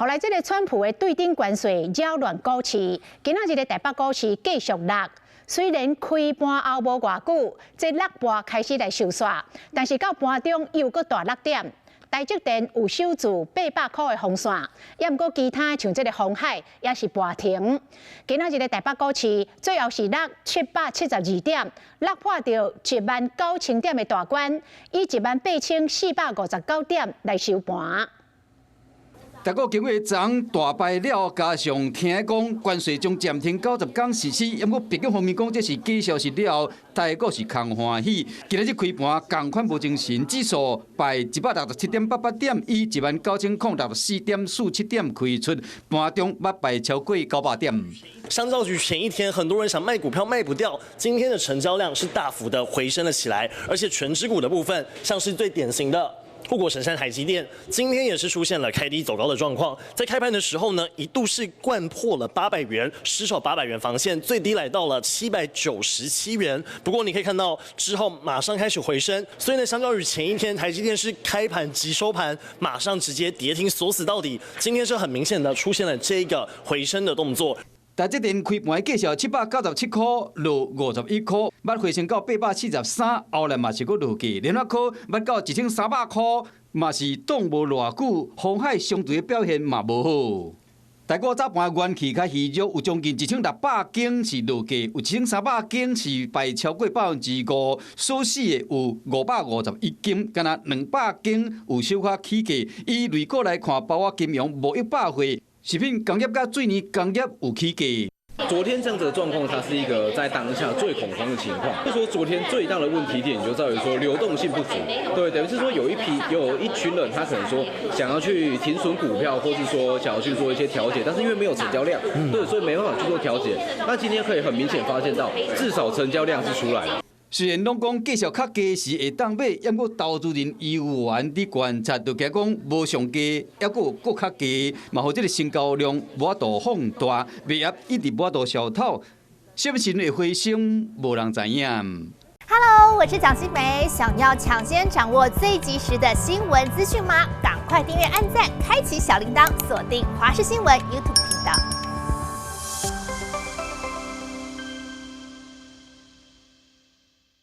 後來這个川普的對頂關稅擾亂股市，今仔日的台北股市繼續落。雖然開盤後無偌久，這落盤開始來收煞，但是到盤中又閣大落點。台積電有守住800箍的防線，也毋過其他像這个鴻海也是盤停。今仔日的台北股市最後是落772點，落破著1萬9千點的大關，以18,459點來收盤。台股經過昨大敗了，加上聽講關稅將暫停90天實施，毋過白宮方面講這是假消息了後，台股是空歡喜。今仔日開盤仝款無精神，指數敗167.88點，以19,064.47點開出，盤中捌敗超過900點。相較於前一天，很多人想賣股票賣不掉，今天的成交量是大幅的回升了起來，而且權值股的部分，像是最典型的護國神山台積電，今天也是出現了開低走高的狀況，在開盤的時候呢，一度是摜破了八百元，失守八百元防線，最低來到了797元。不過你可以看到之後馬上開始回升，所以呢，相較於前一天台積電是開盤即收盤，馬上直接跌停鎖死到底，今天是很明顯的出現了這個回升的動作。台積電開盤價數797塊，落51塊，捌回升到843，後來嘛是閣落去，聯發科捌到1300塊，嘛是擋無偌久，鴻海相對的表現嘛無好。台股早盤元氣較虛弱，有將近1600間是落價，有1300間是敗超過5%，鎖死的有551間，敢若200間有小可起價。以類股來看，包括金融、貿易百貨、食品工業佮水泥工業有起價。昨天這樣子的狀況，它是一個在當下最恐慌的情況。就說昨天最大的問題點就在於說流動性不足，對，等於是說有一批有一群人，他可能說想要去停損股票，或是說想要去做一些調節，但是因為沒有成交量，對，所以沒辦法去做調節。那今天可以很明顯發現到，至少成交量是出來了。雖然攏講繼續較低時會當買，毋過投資人猶原佇觀察，就驚講無上低，猶閣有閣較低，嘛予這个成交量無法度放大，賣壓一直無法度消透，啥物時陣會回升，無人知影。 Hello，我是蔣新梅，想要搶先掌握最及時的新聞資訊嗎？趕快訂閱、按讚、開啟小鈴鐺，鎖定華視新聞 YouTube 頻道。